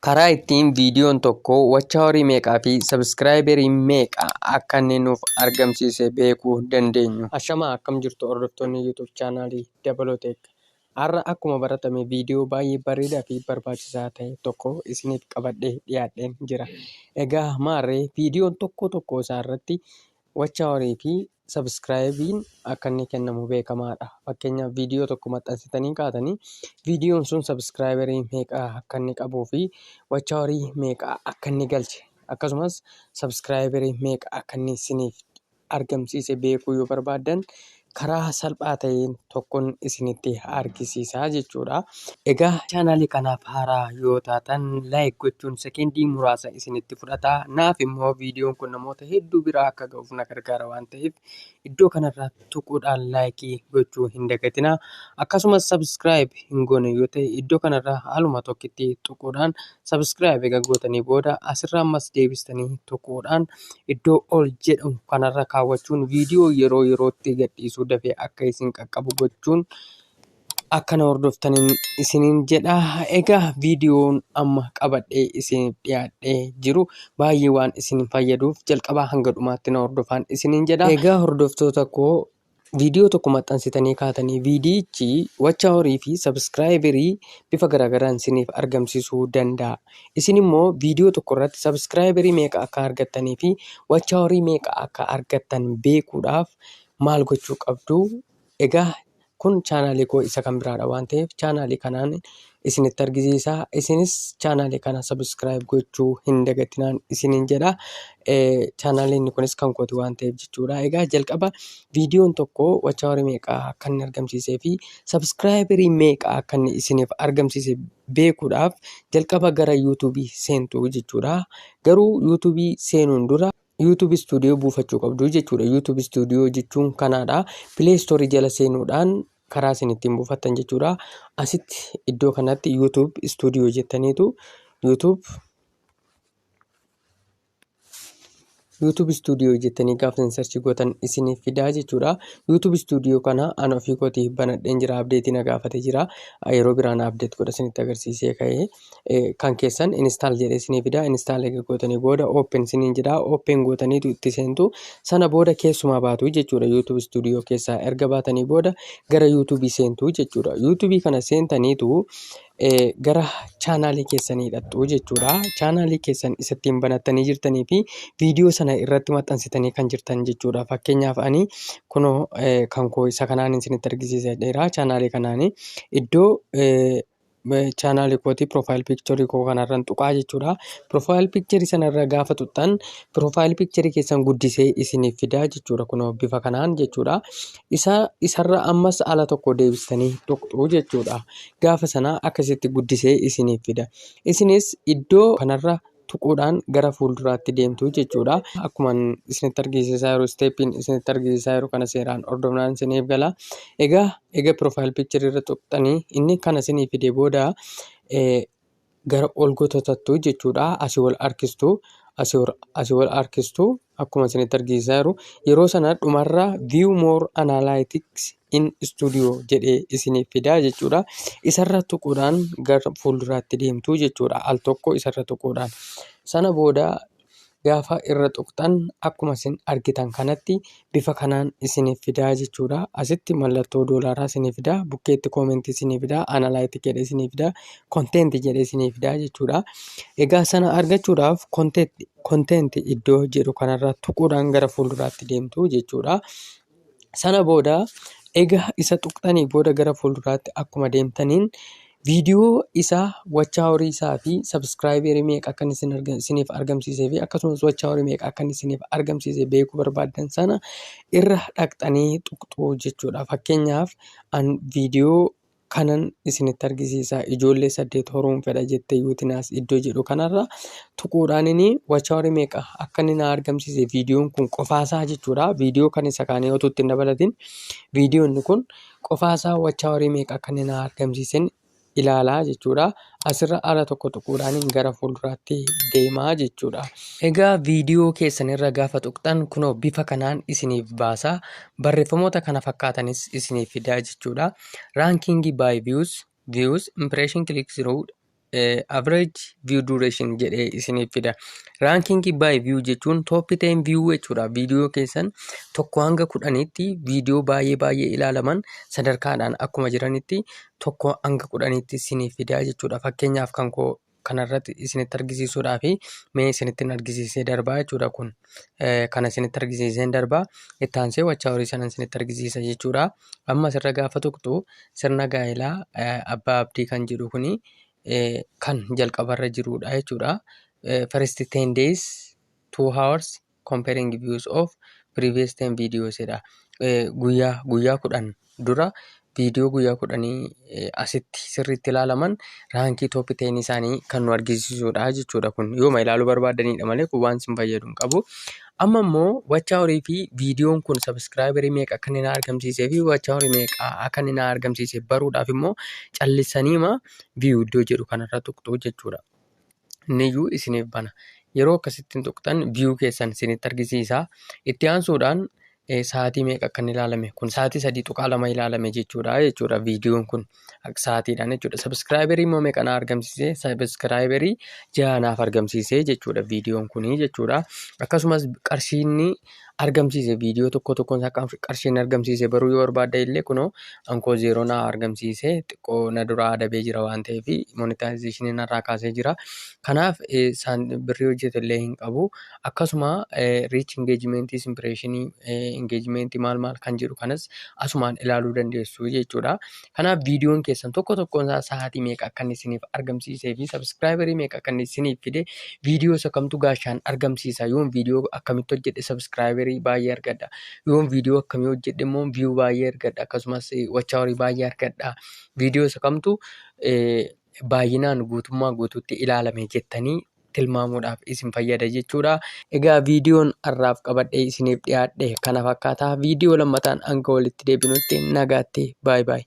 Karaa ittiin viidiyoon tokko watch hourii meeqaa fi subscriberii meeqa akka inni nuuf argamsiise beekuu dandeenyu. Ashamaa, akkam jirtu hordoftoonni YouTube channelii Dabalooteek? Har'a akkuma baratame viidiyoo baay'ee bareedaa fi barbaachisaa ta'e tokko isiniif qabadhee dhiyaadheen jira. Egaa maarree, viidiyoon tokko tokko isaa irratti watch hourii fi subscribeiin akka inni kennamu beekamaadha. Fakkeenyaaf, viidiyoo tokko maxxansitanii kaatanii viidiyoon sun subscriberii meeqa akka inni qabuu fi watch hourii meeqa akka inni galche, akkasumas subscriberii meeqa akka inni isiniif argamsiise beekuu yoo barbaaddan, karaa salphaa ta'een tokkoon isinitti argisiisaa jechuudha. Egaa channelii kanaaf haaraa yoo taatan, like gochuun sekendii muraasa isinitti fudhata. Naaf immoo viidiyoon kun namoota hedduu biraa akka ga'uuf na gargaara waan ta'eef, iddoo kanarra tuquudhaan likeii gochuu hin dagatinaa. Akkasumas subscribe hin goone yoo ta'e, iddoo kanarra haaluma tokkitti tuquudhaan subscribe egaa gootanii booda, asirra ammas deebistanii tuquudhaan iddoo ol jedhamu kanarra kaawwachuun viidiyoo yeroo yerootti gadhiisuu dafee akka isin qaqqabu gochuun akkana hordoftaniin isiniin jedha. Egaa viidiyoon amma qabadhee isiniif dhiyaadhee jiru baay'ee waan isin fayyaduuf, jalqabaa hanga dhumaatti na hordofaan isiniin jedha. Egaa hordoftoota koo, viidiyoo tokko maxxansitanii kaatanii viidiyichi watch hourii fi subscriberii bifa garaagaraan isiniif argamsiisuu danda'a. Isin immoo viidiyoo tokko irratti subscriberii meeqa akka argattanii fi watch hourii meeqa akka argattan beekuudhaaf maal gochuu qabdu? Egaa kun channelii koo isa kan biraadha waan ta'eef, channelii kanaan isinitti argisiisa. Isinis channelii kana subscribe gochuu hin dagatinaan isiniin jedha. Channeliin kunis kan kooti waan ta'eef jechuudha. Egaa jalqaba viidiyoon tokko watch hourii meeqa akka inni argamsiisee fi subscriberii meeqa akka inni isiniif argamsiise beekuudhaaf, jalqaba gara YouTubeii seentu jechuudha. Garuu YouTubeii seenuun dura YouTube Studio buufachuu qabdu jechuudha. YouTube Studio jechuun kanaadha. Play Store jala seenuudhaan karaa isin ittiin buufattan jechuudha. Asitti iddoo kanatti YouTube Studio jettaniitu YouTube Studio jettanii gaafa isin search gootan isiniif fidaa jechuudha. YouTube Studio kana ana ofii kootii banadheen jira. Update na gaafate jira. Yeroo biraan update godha isinitti agarsiisee ka'ee, kan keessan install jedhee isinii fida. Install eega gootanii booda open isiniin jedha. Open gootaniitu itti seentu. Sana booda keessumaa baatu jechuudha. YouTube Studio keessaa erga baatanii booda gara YouTube seentu jechuudha. YouTube kana seentaniitu gara channelii keessanii hidhattu jechuudha. Channelii keessan isa ittiin banattanii jirtanii fi viidiyoo sana irratti maxxansitanii kan jirtan jechuudha. Fakkeenyaaf, ani kunoo kan koo isa kanaan isinitti argisiisedheera. Channelii kanaanii iddoo channelii kootii profile pictureii koo kanarran tuqaa jechuudha. Profile pictureii sanarra gaafa tuqxan, profile pictureii keessan guddisee isiniif fidaa jechuudha. Kunoo bifa kanaan jechuudha. Isa isarra ammas ala tokko deebistanii tuqxu jechuudha. Gaafa sana akkasitti guddisee isiniif fida. Isinis iddoo kanarra tuquudhaan gara fuulduraatti deemtu jechuudha. Akkuma isinitti argisiisaa jiru, stepiin isinitti argisiisaa jiru kana seeraan hordofnaan isiniif gala. Egaa profile pictureii irra tuqxanii inni kana isinii fide booda, gara ol gototattu jechuudha. Asii ol harkistu, asii ol harkistu akkuma isinitti argisiisaa jiru. Yeroo sana dhumarra "View more analytics in studio" jedhee isiniif fidaa jechuudha. Isarra tuquudhaan gara fuulduraatti deemtu jechuudha. Al tokko isarra tuquudhaan. Sana booda gaafa irra tuqxan, akkuma isin argitan kanatti bifa kanaan isiniif fidaa jechuudha. Asitti mallattoo doolaaraa isiniif fidaa, bukkeetti commentii isiniif fidaa, analytic jedhee isiniif fidaa, content jedhee isiniif fidaa jechuudha. Egaa sana argachuudhaaf content iddoo jedhu kanarra tuquudhaan gara fuulduraatti deemtu jechuudha. Sana booda egaa isa tuqxanii booda, gara fuulduraatti akkuma deemtaniin viidiyoo isaa watch hourii isaa fi subscriberii meeqa akka inni isiniif argamsiisee fi akkasumas watch hourii meeqa akka inni isiniif argamsiise beekuu barbaaddan sana irra dhaqxanii tuqxu jechuudha. Fakkeenyaaf, an viidiyoo kanan isinitti argisiisa. "Ijoollee saddeet horuun fedha jette Yuutinaas" iddoo jedhu kanarra tuquudhaan inni watch hourii meeqa akka inni na argamsiise, viidiyoon kun qofaasaa jechuudha. Viidiyoo kan isa kaanii otoo itti hin dabalatin, viidiyoon kun qofaasaa watch hourii meeqa akka inni na argamsiisen ilaalaa jechuudha. Asirra ala tokko tuquudhaan gara fuulduraatti deemaa jechuudha. Egaa viidiyoo keessan irra gaafa tuqxan, kunoo bifa kanaan isiniif baasa. Barreeffamoota kana fakkaatanis isiniif fidaa jechuudha. Ranking by views, views, impression, click through, Average view duration jedhee isiniif fida. Ranking by view jechuun top 10 view jechuudha. Viidiyoo keessan 1 hanga 10tti viidiyoo baay'ee baay'ee ilaalaman sadarkaadhaan akkuma jiranitti 1 hanga 10tti isiniif fida jechuudha. Fakkeenyaaf, kan koo kanarratti isinitti argisiisuudhaaf mee isinitti argisiisee darbaa jechuudha. Kun kana isinitti argisiiseen darbaa, itti aansee watch hourii sana isinitti argisiisa jechuudha. Amma asirra gaafa tuqxu, sirna gaa'elaa abbaa abdii kan jedhu kuni kan jalqabarra jirudha jechuudha. First 10 days, 2 hours, comparing views of previous 10 videos jedha. Guyyaa 10 dura viidiyoo guyyaa 10 asitti sirriitti ilaalaman rankii top 10 isaanii kan nu argisiisudha jechuudha. Kun yooma ilaaluu barbaadanidha malee kun waan isin fayyadu hin qabu. Amma immoo watch hourii fi viidiyoon kun subscriberii meeqa akka inni na argamsiisee fi watch hourii meeqa akka inni na argamsiise baruudhaaf immoo callisaniima view iddoo jedhu kanarra tuqxu jechuudha. Inniyyuu isiniif bana. Yeroo akkasittiin tuqxan view keessan isinitti argisiisa. Itti aansuudhaan sa'aatii meeqa akka inni ilaalame, kun sa'aatii 3.2 ilaalame jechuudha viidiyoon kun sa'aatiidhaan jechuudha. Subscriberii immoo meeqa na argamsiise? Subscriberii 6 naaf argamsiise jechuudha viidiyoon kunii jechuudha. Akkasumas qarshiinni argamsiise, viidiyoo tokko tokkoon isaa qarshiin argamsiise baruu yoo barbaadde illee, kunoo ankoo 0 naa argamsiise. Xiqqoo na duraa adabee jira waan ta'eef monetizationii narraa kaasee jira. Kanaaf isaan birrii hojjetu illee hin qabu. Akkasuma reach, engagementii, impressionii, engagementii maal maal kan jedhu kanas asumaan ilaaluu dandeessu jechuudha. Kanaaf viidiyoon keessan tokko tokkoon isaa sa'aatii meeqa akka inni isiniif argamsiisee fi subscriberii meeqa akka inni isiniif fide, viidiyoo isa kamtu gaashaan argamsiisa, yoon viidiyoo akkamitti hojjedhe subscriberii baay'ee argadha, yoon viidiyoo akkamii hojjedhe immoo view baay'ee argadha, akkasumas watch hourii baay'ee argadha, viidiyoo isa kamtu baay'inaan guutummaa guutuutti ilaalame jettanii tilmaamuudhaaf isin fayyada jechuudha. Egaa viidiyoon har'aaf qabadhee isiniif dhiyaadhe kana fakkaata. Viidiyoo lammataan hanga walitti deebinutti nagaatti, baay'ee baay'ee.